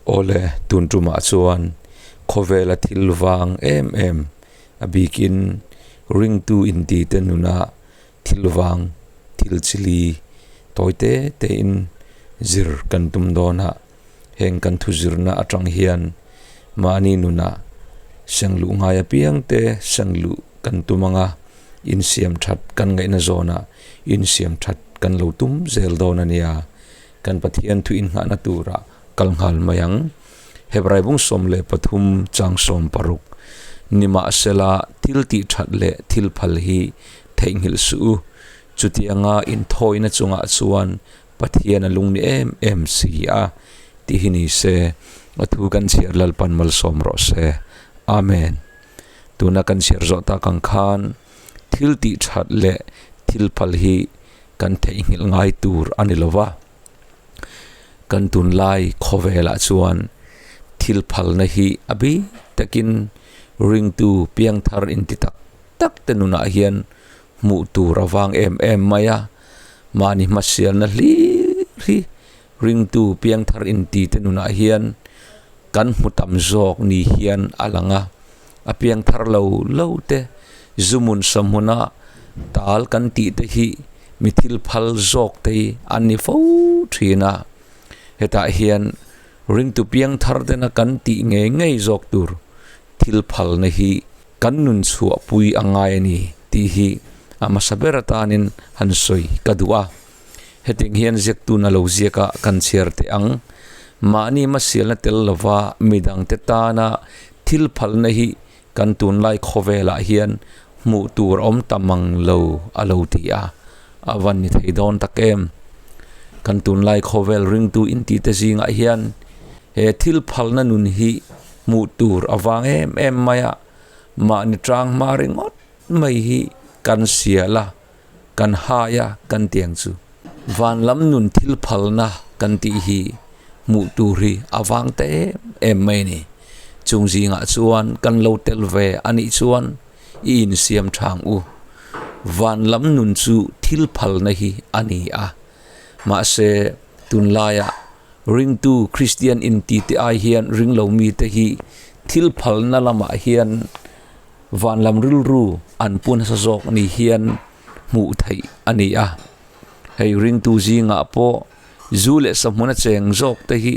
Awle, tun tumah chuan khawvela thil vang em em, a bikin ringtu intite nuna thil vang thil chili tawi te tein zir kan tum dawn a. Heng kan thu zirna atang hian mahni nuna sengluh ngai apiang te sengluh kan tum ang a, insiam that kan ngaihna zawnah insiam that kan lo tum zel dawn a nia. Kan Pathian thu inngahna turah kal nghal mai ang. Hebrai bung 13 chang 60 Nimahsela thil tih that leh thil phal hi theihnghilh suh u, chutianga inthawina chungah chuan Pathian a lungni em em si a tih hi ni se, a thu kan chhiar Lalpan malsawm rawh se. Amen. Tuna kan chhiar zawh tak ang khan thil tih that leh thil phal hi kan theihnghilh ngai tur a ni lo va. Kan tunlai khawvelah chuan thil phalna hi a bik takin ringtu piangthar inti tak tak te nunah hian hmuh tur a vang em em mai a. Mahni hmasialna hlir hi ringtu piangthar inti te nunah hian kan hmu tam zawk ni hian a lang a. A piangthar lo lo te zumun sahmuna tal kan tih te hi mi thil phal zawk te hi an ni fo thin a. Hetah hian ringtu piangthar tena kan tih ngei ngei zawk tur thil phalna hi kan nun chhuahpui a ngai a ni tih hi a hmasa ber atanin han sawi ka duh a. Hetiang hian ziaktun a lo ziak a, kan chhiar teh ang. Mahni hmasialna tel lova midangte tana thil phalna hi kan tunlai khawvelah hian hmuh tur a awm ta mang lo a lo ti a, a van ni thei dawn tak em? Kan tunlai khawvel ringtu intite zingah hian he thil phalna nun hi hmuh tur a vang em em mai a, mahni tang hma ringawt mai hi kan sial a. Kan hai a kan tiang chu van lam nun thil phalna kan tih hi hmuh tur hi a vang ta em em mai a ni. Chung zingah chuan kan lo tel ve a nih chuan i insiam thang u. Van lam nun chu thil phalna hi a ni a. Mahse tunlaiah ringtu Kristian inti te ai hian ringlo mite hi thil phalna lamah hian Van lam rilru an pu nasa zawk ni hian hmuh theih a ni a. Hei ringtu zingah pawh zu leh sahmuna cheng zawk te hi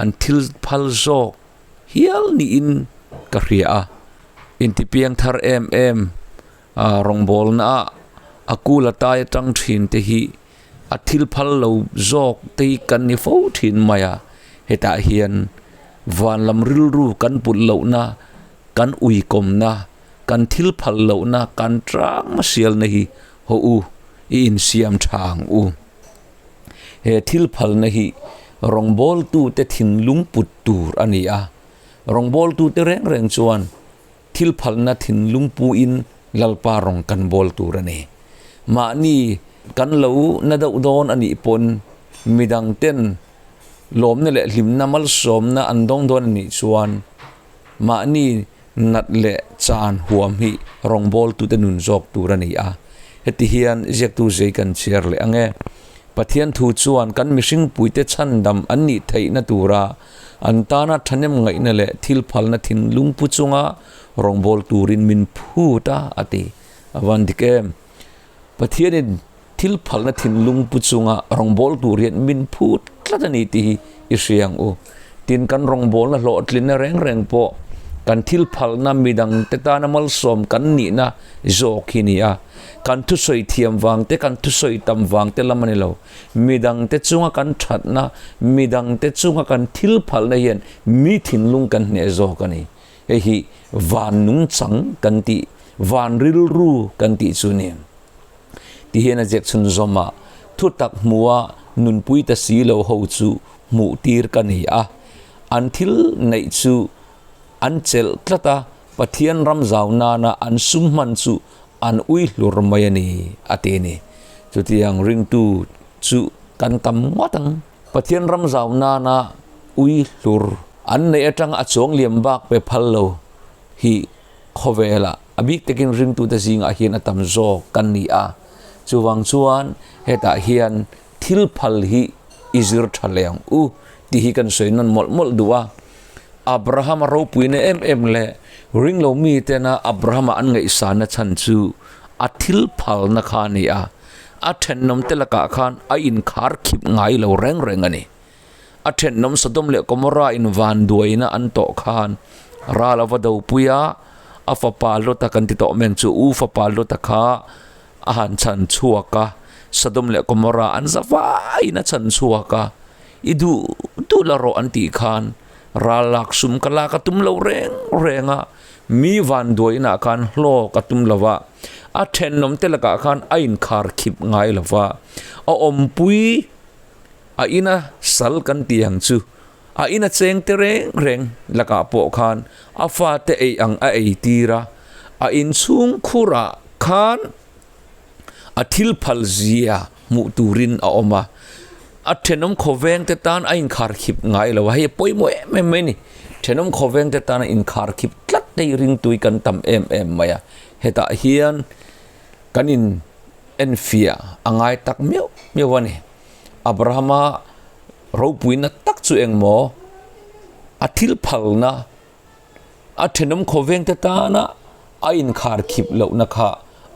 an thil phal zawk hial niin ka hria a. Intipiang thar em em rawngbawlna ah a kul a tai atang thin te hi a thil phal lo zawk te hi kan ni fo thin mai a. Hetah hian van lam rilru kan put lohna Kan uikawmna, kan thil phal lohna, kan tang hmasialna hi haw u, i insiam tha ang u. He thil phalna hi rawngbawltute thinlung put tur a ni a. Rawngbawltute reng reng chuan thil phalna thinlung puin Lalpa rawng kan bawl tur a ni. Mahni kan lo na deuh dawn a nih pawn midangten lawmna leh hlimna malsawmna an dawng dawn a nih chuan Mahni nat leh chan huam hi rawngbawltute nun zawk tur a ni a. Heti hian ziaktu zei kan chhiar leh ang e. Pathian thu chuan kan mihringpuite chhandam an nih theihna tura an tana thahnem ngaihna leh thil phalna thinlung pu chunga rawngbâwl turin min phut a, a ti. A van dik em? Pathianin thil phalna thinlung pu chunga rawngbâwl tur hian min phut tlat a ni tih hi i hria ang u. Tin, kan rawngbâwlna hlawhtlinna reng reng pawh kan thil phalna midangte tana malsawm kan nihna zawk hi ni a. Kan thusawi thiam vang te, kan thusawi tam vang te lam a ni lo. Midangte chunga kan thatna, midangte chunga kan thil phalna hian mi thinlung kan hneh zawk a ni. Hei hi van nungchang kan tih, van rilru kan tih chu a ni. Ti hian a ziak chhunzawm a, Thutak hmua nunpui ta si lo ho chu hmuh tir ka ni a, an thil neih chu an chelh tlat a, Pathian ram zau nana an sum hman chu an ui hlur mai a ni, a ti a ni. Chutiang ringtu chu kan tam ngawt ang. Pathian ram zau nana ui hlur an neih atanga a chuang liam bak pe phal lo hi Khawvelah a bik takin ringtute zingah hian a tam zawk kan ni a, chuvang chuan hetah hian thil phal hi i zir tha leh ang u. Tih hi kan sawi nawn mawlh mawlh duh a. Abrahama ropuina em em leh ringlo mitena Abrahama an ngaihsanna chhan chu a thil phalna kha a ni a, a thenawmte lakah khan a inkhar khip ngai lo reng reng a ni. A thenawm Sodom leh Gomorrah in vanduaina an tawh khan ral a va dopui a, a fapa Lota kan ti tawh men chu u fapa Lota kha a han chhan chhuak a, Sodom leh Gomorrah an za vaiin a chhan chhuak a, I duh duh la rawh an tih khan ral lak sum ka lak a tum lo reng reng a, mi vanduainah khan hlawk a tum lo va, a thenawm te lakah khan a inkhar khip ngai lo va, a awmpui a ina sal kan tih ang chu a ina cheng te reng reng lakah pawh khan a fate ei ang a ei tir a, a inchhung khurah khan a thil phal zia hmuh turin a awm a, a thenawm khawveng te tan a inkhar khip ngai lo a, hei a pawimawh em em mai a ni, thenawm khawveng te tan a inkhar khip tlat te hi ringtui kan tam em em mai a, hetah hian kan in enfiah a ngai tak miauh miauh a ni, Abrahama ropuina tak chu engmaw a thil phalna A thenawm khawvengte tana a inkhar khip lohna kha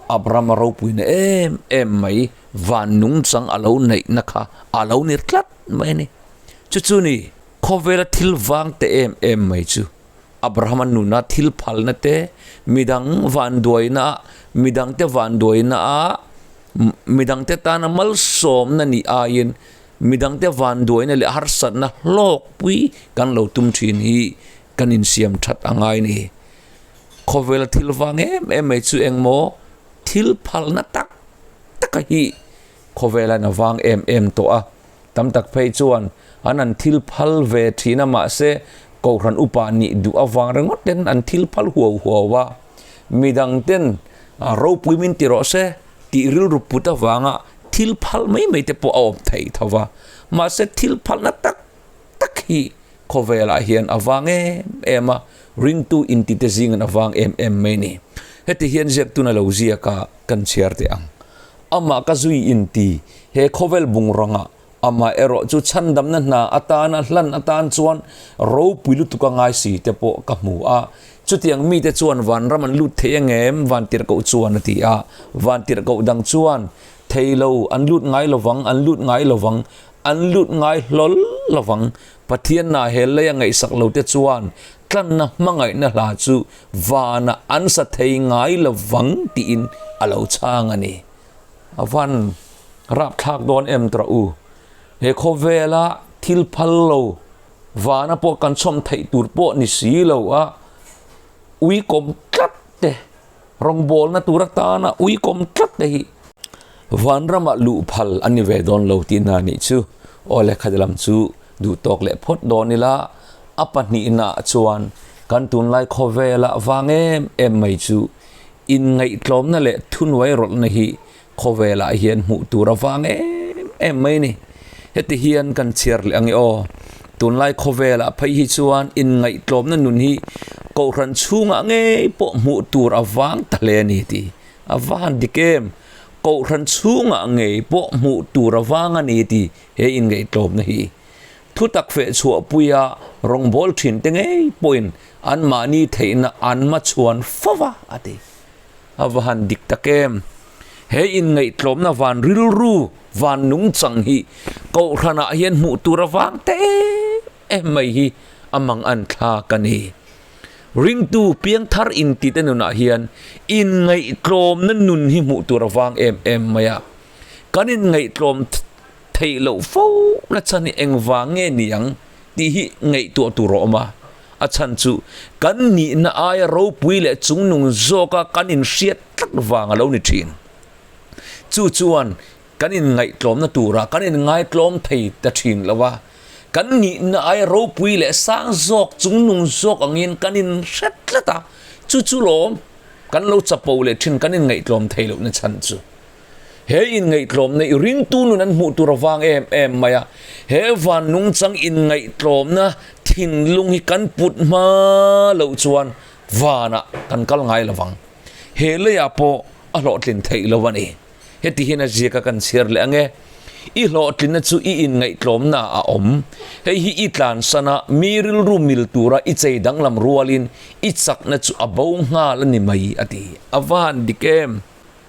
Abrahama ropuina em em mai van nungchang a lo neihna kha a lo ni tlat mai a ni. Chu chu ni khawvela thil vang te em em mai chu Abrahama nuna thil phalna te, midang vanduaina ah, midangte vanduaina ah, midangte tana malsawmna nih aiin Midangte vanduaina leh harsatna hlawkpui kan lo tum thin hi kan insiam that a ngai ni. Khawvela thil vang em em mai chu engmaw thil phalna tak taka hi khawvelain a vang em em tawh a. Tam tak phei chuan an an thil phal ve thin a mahse Kohhran upa nih duh avang ringawt ten an thil phal huau huau a. Midangten ropui min ti rawh se tih rilru put avanga thil phal mai mai te pawh a awm thei tho va, mahse thil phalna tak tak hi khawvelah hian a vang em em a, ringtu intite zingin a vang em em mai a ni. Heti hian ziaktun a lo ziak a, kan chhiar teh ang. Amah ka zui inti, he khawvel bungrangah amah erawh chu chhandamna hna atana hlan atan chuan ropui lutuk a ngai si te pawh ka hmu a. Chutiang mite chuan vanram an lut thei angem? Vantirhkoh chuan a ti a. Vantirhkoh dang chuan, Thei lo, an lut ngai lovang, an lut ngai lovang, an lut ngai hlawl lovang. Pathian hna he lei a ngaihsak lo te chuan tlanna hmangaihna hla chu vanah an sa thei ngai lovang tiin a lo chhang a ni. A van rapthlak dawn em tawh u. He khawvela thil phal lo vana pawh kan chhawm theih tur pawh ni si lo a, ui kawm tlat te, rawngbawlna tur atana ui kawm tlat te hi vanramah luh phal a ni ve dawn lo tihna a nih chu. Aw le khat lam chu duh tawk leh phawt dawn ila, a pahnihnaah chuan kan tunlai khawvela vang em em mai chu Inngaihtlawmna leh thunuai rawlhna hi khawvelah hian hmuh tur a vang em em mai a ni. Heti hian kan chhiar leh ang e aw. Tunlai khawvelah phei hi chuan inngaihtlawmna nun hi kohhran chhungah ngei pawh hmuh tur a vang ta hle a ni tih a van dik em. Kohhran chhungah ngei pawh hmuh tur a vang a ni tih he inngaihtlawmna hi. Thutak feh chhuahpuia rawngbâwl ṭhinte ngei pawhin anmahni theihna an hmachhuan fo va, a ti. A va han dik tak em! He inngaihtlawmna van rilru, van nungchang hi Kohhranah hian hmuh tur a vang ta em em mai hi a mang an thlak a ni. Ringtu piangthar intite nunah hian inngaihtlawmna nun hi hmuh tur a vang em em mai a. Kan inngaihtlawm theih loh fo la chhan hi engvang nge ni ang tih hi ngaihtuah tur a awm a, a chhan chu kan nihna aia ropui leh chungnung zawka kan inhriat tlat vang a lo ni thin. Chu chuan kan inngaihtlawmna turah kan inngaitlawm thei ta thin lo a, kan nihna aia ropui leh sang zawk chungnung zawk angin kan inhre tlat a, chu chu lawm kan lo chapo leh thin kan inngaihtlawm thei lohna chhan chu. He inngaihtlawmna i ringtu nun an hmuh tur avang em em mai a, he van nungchang inngaihtlawmna thinlung hi kan put hma loh chuan vanah kan kal ngai lo vang. He leiah pawh a hlawhtlin theih lo a ni. Heti hian a ziaka kan chhiar leh ang e. I hlawhtlinna chu i inngaihtlawmna a awm. Hei hi i tlansan a, mi rilru mil tura i chei danglam rualin i chakna chu a bo nghal a ni mai, a ti. A va han dik em?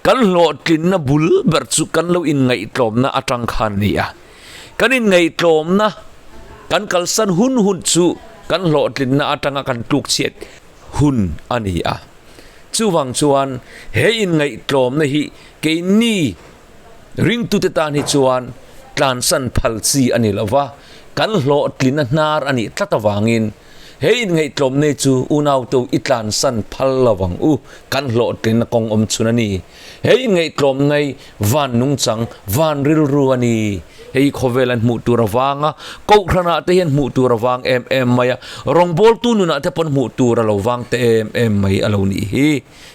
Kan hlawhtlinna bul ber chu kan lo inngaihtlawmna atang khan a ni a. Kan inngaihtlawmna kan kalsan hun hun chu kan hlawhtlinna atanga kan tlukchhiat hun a ni a. Chuvang chuan he inngaihtlawmna hi keini ringtute tan hi chuan tlansan phal chi a ni lo va, kan hlawhtlinna hnar a nih tlat avangin he inngaihtlawmna hi chu unaute i tlansan phal lo ang u, kan hlawhtlinna kawng awm chhun a ni. He inngaihtlawmna hi van nungchang, van rilru a ni. Hei khawvel an hmuh tur avanga Kohhranah te hian hmuh tur avang em em mai a, rawngbawltu nunah te pawn hmuh tur a lo vang te em em mai a lo nih hi.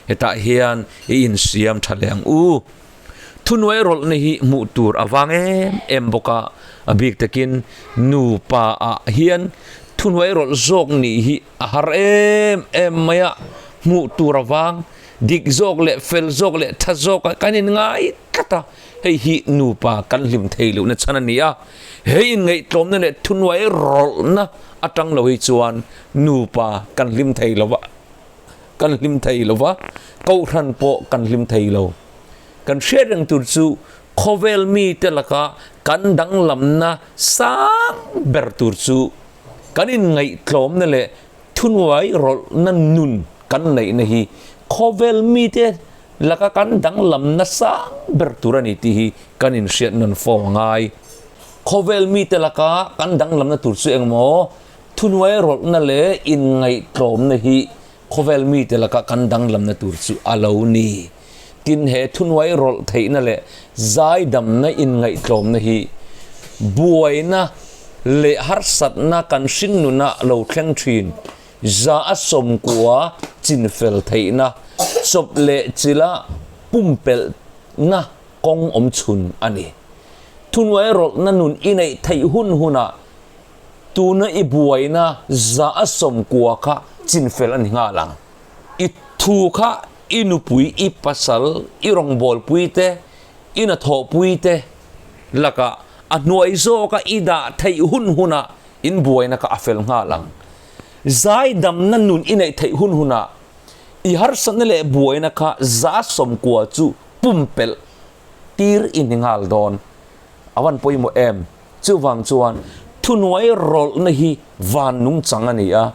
Hetah hian i insiam tha leh ang u. Thunuai rawlhna hi hmuh tur avang em em bawk a, a bik takin nupa ah hian thunuai rawlh zawk nih hi a har em em mai a, hmuh tur avang dik zawk leh fel zawk leh tha zawk ah kan inngai tlat a. Hei hi nupa kan hlim thei lohna chhan a ni a, he inngaihtlawmna leh thunuai rawlhna atang lo hi chuan nupa kan hlim thei lo va, kan hlim thei lo va, kohhran pawh kan hlim thei lo. Kan hriat reng tur chu khawvel mite laka kan danglamna sang ber tur chu kan inngaihtlawmna leh thunuai rawlhna nun kan neihna hi khawvel mite laka kan danglam nasa ber tur a ni tih hi kan inhriat nawn fo a ngai. Khawvel mite laka kan danglamna tur chu engmaw thuhnuai rawlhna leh inngaihtlawmna hi khawvel mite laka kan danglamna tur chu a lo ni. Tin, he thuhnuai rawlh theihna leh zaidamna inngaihtlawmna hi buaina leh harsatna kan hringnuna lo thleng thin. Za a sawmkua chinfel theihna, chawp leh chila pumpelhna kawng awm chhun a ni. Thuhnuai rawlhna nun i neih theih hun hunah tuna i buaina za a sawmkua kha chinfel a ni nghal ang. I thu kha i nupui, i pasal, i rawngbawlpui te, i hnathawhpui te lakah a hnuai zawka i dah theih hun hunah in buaina kha a fel nghal ang. Zaidamna nun i neih theih hun hunah i harsatna leh buaina kha za 90 chu pumpelh tir i ni nghal dawn. A van pawimawh em? Chuvang chuan thuhnuai rawlhna hi van nungchang a ni a.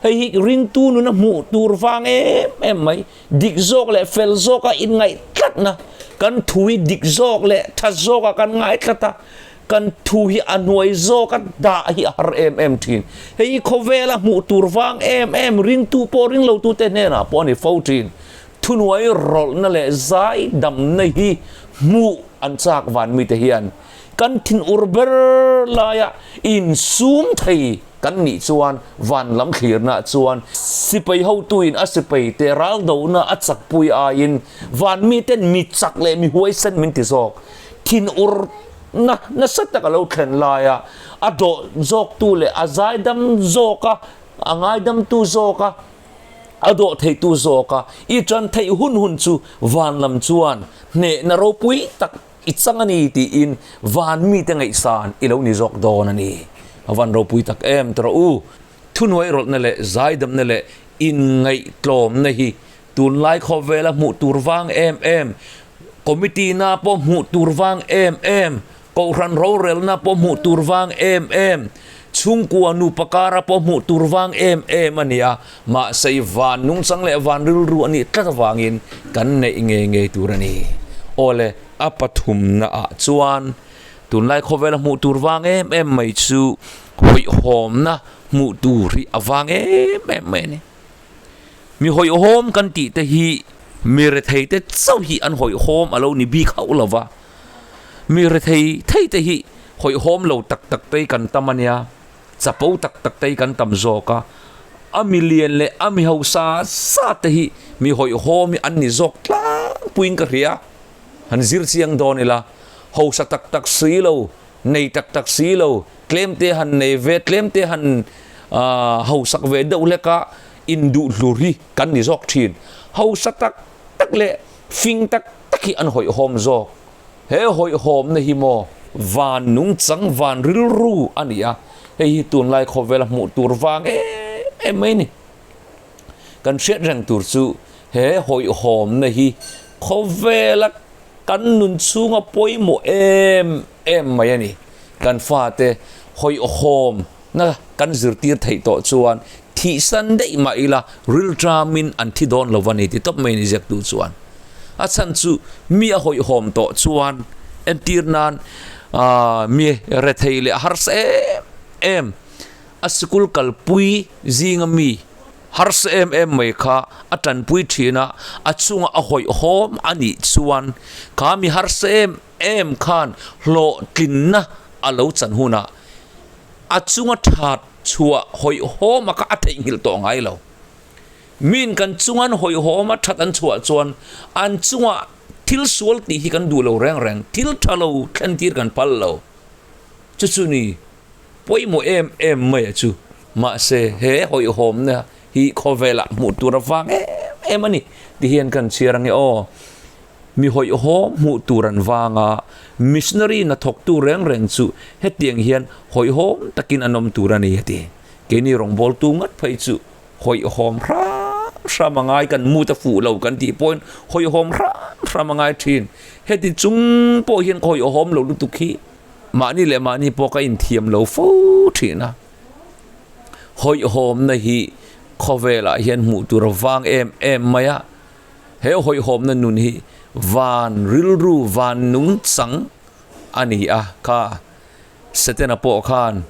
Hei hi ringtu nuna hmuh tur vang em em mai, dik zawk leh fel zawka inngaih tlatna, kan thu hi dik zawk leh tha zawka kan ngai tlat a, Kan thu hi a hnuai zawka dah hi a har em em thin. Hei hi khawvela hmuh tur vang em em ringtu pawh ringlotute hnenah pawh a ni fo thin. Thuhnuai rawlhna leh zai damna hi hmuh an chak van mite hian kan thinur ber laia insum thei kan nih chuan van lam thlirna chuan sipai hotuin a sipaite raldohna a chakpui aiin van miten mi chak leh mi huaisen min ti zawk. Thinur na nasa tak a lo thlen laia a dawh zawktu leh a zaidam zawka a ngaidamtu zawka a dawh theitu zawka i tan theih hun hun chu van lam chuan hnehna ropui tak i chang a ni tiin van mite ngaihsan i lo ni zawk dawn a ni. A van ropui tak em tawh rawh u. Thuhnuai rawlhna leh zaidamna leh inngaihtlawmna hi Tunlai khawvela hmuh tur vang em em, committee na pawh hmuh tur vang em em, kohhran rorelna pawh hmuh tur vang em em, chhungkua nupa kara pawh hmuh tur vang em em a ni a, mahse i van nungchang leh van rilru a nih tlat avangin kan neih ngei ngei tur a ni. Awle, a pathumna ah chuan tunlai khawvela hmuh tur vang em em mai chu hawihhawmna hmuh tur hi a vang em em mai a ni. Mi hawihhawm kan tih te hi mi rethei te chauh hi an hawihhawm a lo ni bik hauh lo va, mi rethei thei te hi hawihhawm lo tak tak te hi kan tam a nia, chapo tak tak te hi kan tam zawk a, a mi lian leh a mi hausa sa te hi mi hawihhawm hi an ni zawk tlangpuiin ka hria, han zir chiang dawn ila hausa tak tak si lo. Nei tak tak si lo, tlem te han nei ve, tlem te han hausak ve deuh hlek a, induh hlur hi kan ni zawk thin. Hausa tak tak leh fing tak tak hi an hawihhawm zawk. He hawihhawmna hi maw van nungchang, van rilru a ni a, hei hi tunlai khawvela hmuh tur vang em em mai a ni. Kan hriat reng tur chu he hawihhawmna hi khawvela kan nun chhunga pawimawh em em mai a ni. Kan fate hawihhawmna kan zirtir theih tawh chuan thihsan daih mah ila rilṭamin an thi dawn lo a ni ti tawp mai a ni ziaktu chuan. A chhan chu mi a hawihhawm tawh chuan entir nan aaa mi rethei leh harsa em em a sikul kalpui zinga mi harsa em em mai kha a tanpui thin a, a chunga a hawihhawm a nih chuan kha mi harsa em em khan hlawhtlinna a lo chan hunah a chunga that chhuah hawihhawm a kha a theihnghilh tawh ngai lo. Min kan chunga an hawihhawm a that an chhuah chuan an chunga thil sual tih hi kan duh lo reng reng, thil tha lo thlen tir kan phal lo. Chu chu ni pawimawh em em mai a chu. Mahse he hawihhawmna hi khawvelah hmuh tur a vang em em a ni ti hian kan chhiar ange aw. Mi hawihhawm hmuh tur an vang a, missionary hnathawktu reng reng chu hetiang hian hawihhawm takin an awm tur a ni a ti. Keini rawngbawltu ngat phei chu hawihhawm hram hram a ngai, kan mut a fuh lo kan tih pawhin hawihhawm hram hram a ngai thin. Heti chung pawh hian ka hawihhawm lo lutuk hi mahni leh mahni pawh ka inthiam lo fo thin a. Hawihhawmna hi khawvelah hian hmuh tur a vang em em mai a. He hawihhawmna nun hi van rilru, van nungchang a ni a, kha Setana pawh khan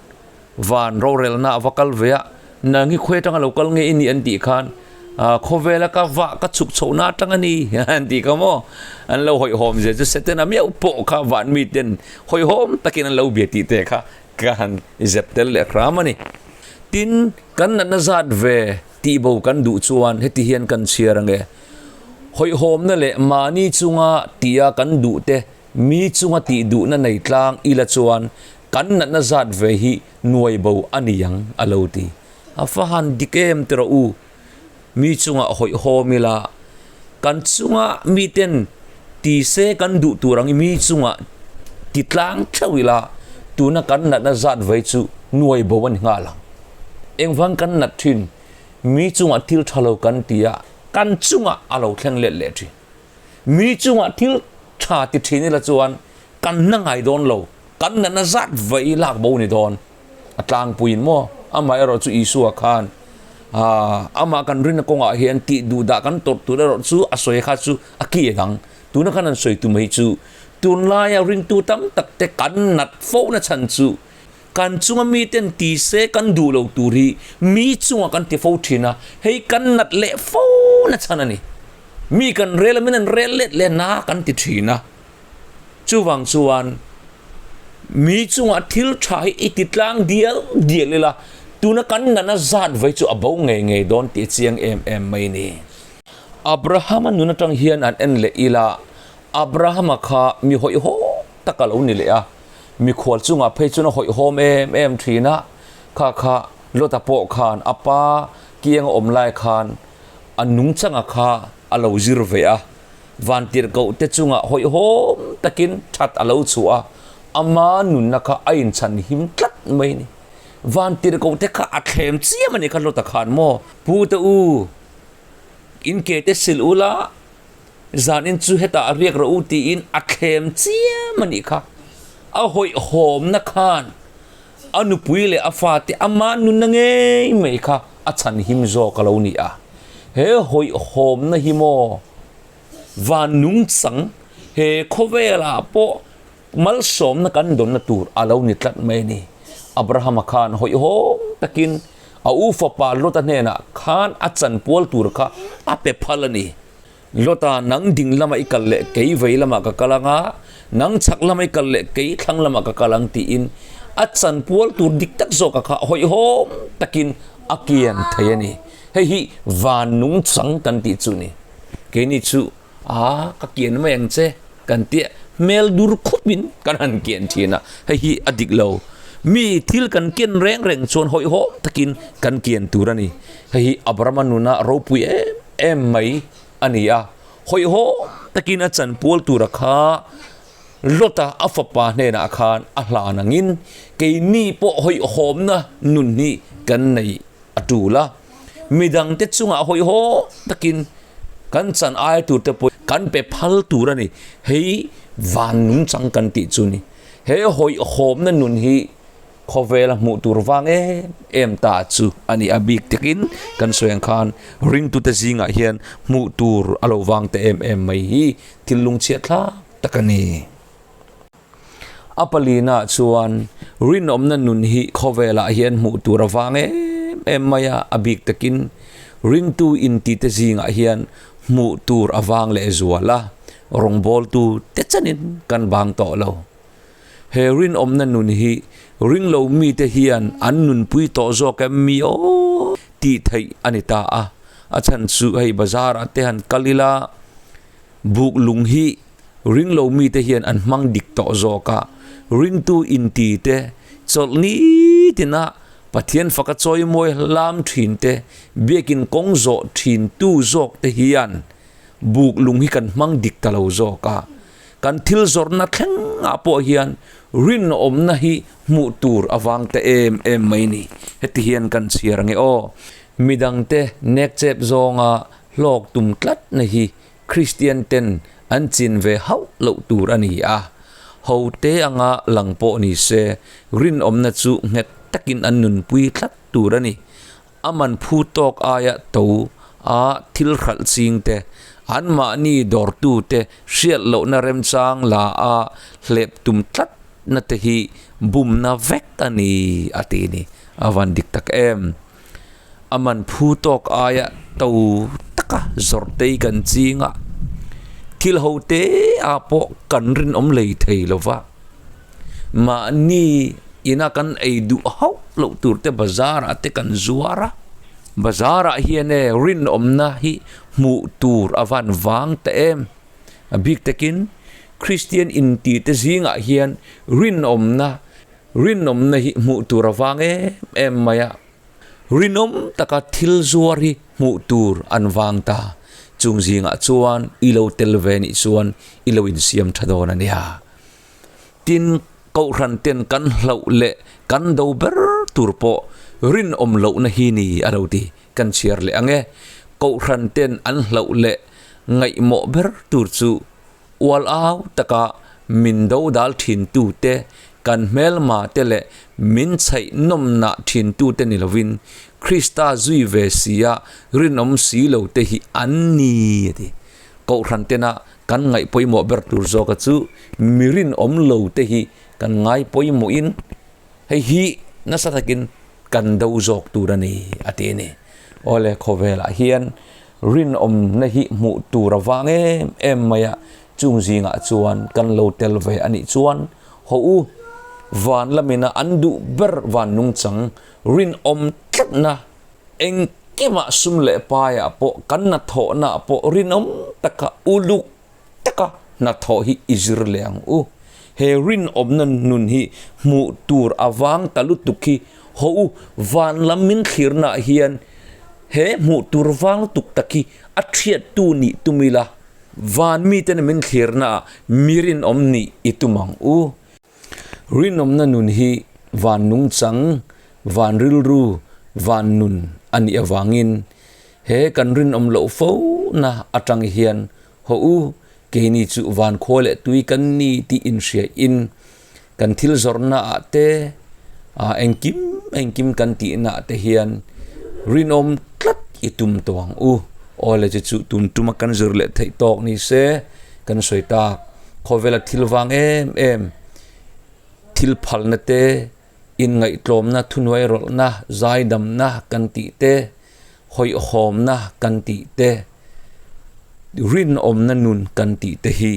van rorelna a va kal ve a, nang hi khawi atanga lo kal nge i nih an tih khan khawvela ka vah ka chhuk chhohna atang a ni an tih kha maw, an lo hawihhawm zia chu Setana miau pawh kha van miten hawihhawm takin an lo bia tih te kha ka han zep tel leh hram a ni. Tin, kan natna zat ve Tihbo kan duh chuan heti hian kan chhiar ange, Hawihhawmna leh mahni chunga tia kan duh te mi chunga tih duhna nei tlang ila chuan kan natna zat ve hi nuaibo a ni ang a lo ti. A fa han dik em ti rawh u, mi chunga hawihhawm ila kan chunga miten ti se kan duh tur ang i mi chunga ti tlang theuh ila tuna kan natna zat ve chu nuaibo a ni nghal ang. Engvang kan nat thin? Mi chungah thil tha lo kan ti a, kan chungah a lo thleng let leh thin. Mi chungah thil tha ti thin ila chuan kan na ngai dawn lo, kan natna zat vaih lak bo ni dawn. A tlangpuiin maw? Amaherawh chu Isua khan amah kan rinna kawngah hian tih duh dah kan tawrh tur erawh chu a sawi kha chu a ki dang. Tuna khan an sawi tum hi chu tunlaia ringtu tam tak te kan nat fo na chhan chu Kan chunga miten ti se kan duh lo tur hi mi chunga kan ti fo thin a, hei kan nat leh fo na chhan a ni. Mi kan rel a, min an rel let leh na kan ti thin a. Chuvang chuan mi chunga thil tha hi i ti tlang dial dial ila, tuna kan nana zat vai chu a bo ngei ngei dawn tih a chiang em em mai ni. Abrahama nun atang hian an en leh ila, Abrahama kha mi hawihhawm tak a lo ni leh a. Mikhual chungah phei chuan a hawihhawm em em thin a, kha kha Lota pawh khan a pa kiang a awm lai khan a nungchanga kha a lo zir ve a, vantirhkoh te chungah hawihhawm takin that a lo chhuah a, ama nunna kha a inchhan him tlat mai a ni. Vantirhkoh te kha a thlem chiam a ni kha Lota khan maw, Pu te u, in ke te sil ula, Zanin chu hetah a riak rawh u tiin a thlem chiam a nih kha. A hawihhawmna khan a nupui leh a fate ama nunna ngei mai kha a chhanhim zawk a lo ni a. He hawihhawmna hi maw van nungchang he khawvelah pawh malsawmna kan dawnna tur a lo ni tlat mai a ni. Abrahama khan hawihhawm takin a u fapa Lota hnenah khan a chanpual tur kha a pe phal a ni. Lota, nang ding lama i kal leh kei vei lamah ka kal ang a, nang chhak lama i kal leh kei thlang lamah ka kal ang tiin a chanpual tur dik tak zawka kha hawihhawm takin a kian thei a ni. Hei hi van nungchang kan tih chu ni. Keini chu a ka kian mai ang che kan tia hmel dur khupin kan han kian thin a, hei hi a dik lo. Mi thil kan ken reng reng chuan hawihhawm takin kan kian tur a ni. Hei hi Abrahama nuna ropui em em mai a ni a, hawihhawm takin a chanpual tura kha. Lota a fapa hnenah khan a hlan angin keini pawh hawihhawmna nun hi kan nei a tul a. Midangte chungah hawihhawm takin kan chan ai tur te pawh kan pe phal tur a ni. Hei van nungchang kan tih chu ni. He hawihhawmna nun hi Khawvela hmuh tur vang em em ta chu a ni. A bik takin kan sawi ang khan ringtute zingah hian hmuh tur a lo vang ta em em mai hi thil lungchhiat thlak tak a ni. A palina chuan rinawmna nun hi khawvelah hian hmuh tur a vang em em mai a, a bik takin ringtu intite zingah hian hmuh tur a vang lehzual a, rawngbawltu te chanin kan vang tawh lo. He rinawmna nun hi ringlo mite hian an nunpui tawh zawk em mi aw tih theih a ni ta a. A chhan chu hei bazar ah te han kal ila buk lung hi ringlo mite hian an hmang dik tawh zawk a. Ringtu inti te chawlh nitin a Pathian faka chawimawi hlam thin te biakin kawng zawh thin tu zawk te hian buk lung hi kan hmang dik ta lo zawk a. Kan thil zawrhna thlengah pawh hian rinawmna hi hmuh tur a vang ta em em mai ni. Heti hian kan chhiar ange aw. Midangte nekchep zawnga hlawk tum tlatna hi Kristian ten an chin ve hauh loh tur a ni a. Hote anga lang pawh ni se, rinawmna chu nghet takin an nunpui tlat tur a ni. A man phu tawk aia to a thil hralh ching te, anmahni dawrtu te hriat lohna remchang la a hlep tum tlat na te hi bumna vek a ni a ti ni. A van dik tak em. A man phu tawk aia to taka zawrh tei kan ching a, thil ho te ah pawh kan rinawm lei thei lo va. Mahni ina kan ei duh hauh loh tur te bazar ah te kan zuar a, bazar ah hian e rinawmna hi hmuh tur a van vang ta em. A bik takin Kristian inti te zingah hian rinawmna rinawmna hi hmuh tur a vang em em mai a. Rinawm taka thil zuar hi hmuh tur an vang ta. Chung zingah chuan i lo tel ve nih chuan i lo insiam tha dawn a nia. Tin, Kohhran ten kan hlauh leh kan do ber tur pawh rinawm lohna hi ni a lo ti. Kan chhiar leh ang e. Kohhran ten an hlauh leh ngaihmawh ber tur chu ual au taka min do dal thintu te, kan hmelma te leh min chhaih nawmnah thintu te ni lovin Krista zui ve sia rinawm si lo te hi an ni a ti. Kohhran tena Kan ngaih pawimawh ber tur zawka chu mi rinawm lo te hi kan ngai pawimawhin hei hi nasa takin kan do zawk tur a ni a ti a ni. Awle khawvelah hian rinawmna hi hmuh tur a vang em em mai a, chung zingah chuan kan lo tel ve a nih chuan haw u van lamina an duh ber van nungchang rinawm tlatna Engkimah sum leh paiah pawh kan hnathawhnaah pawh rinawm taka uluk taka hnathawh hi i zir leh ang u. He rinawmna nun hi hmuh tur a vang ta lutuk hi haw u, van lam min thlirnaah hian he hmuh tur vang lutuk tak hi a thiattu nih tum ila, van miten min thlirnaah mi rinawm nih i tum ang u. Rinawmna nun hi van nungchang, van rilru, van nun a nih avangin he kan rinawm loh fo na atang hian haw u, keini chu van khua leh tui kan ni tih inhriain kan thil zawrhna ah te, engkim engkim kan tihna ah te hian rinawm tlat i tum tawh ang u. Awle chu chu tun tuma kan zir leh theih tawk ni se kan sawi tak. Khawvela thil vang em em, thil phalna te, inngaihtlawmna, thuhnuai rawlhna, zaidamna kan tih te, hawihhawmna kan tih te, rinawmna nun kan tih te hi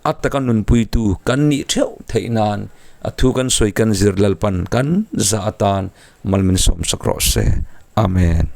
a taka nunpuitu kan nih theuh theih nan a thu kan sawi kan zir Lalpan kan zah atan mal min sawmsak rawh se. Amen.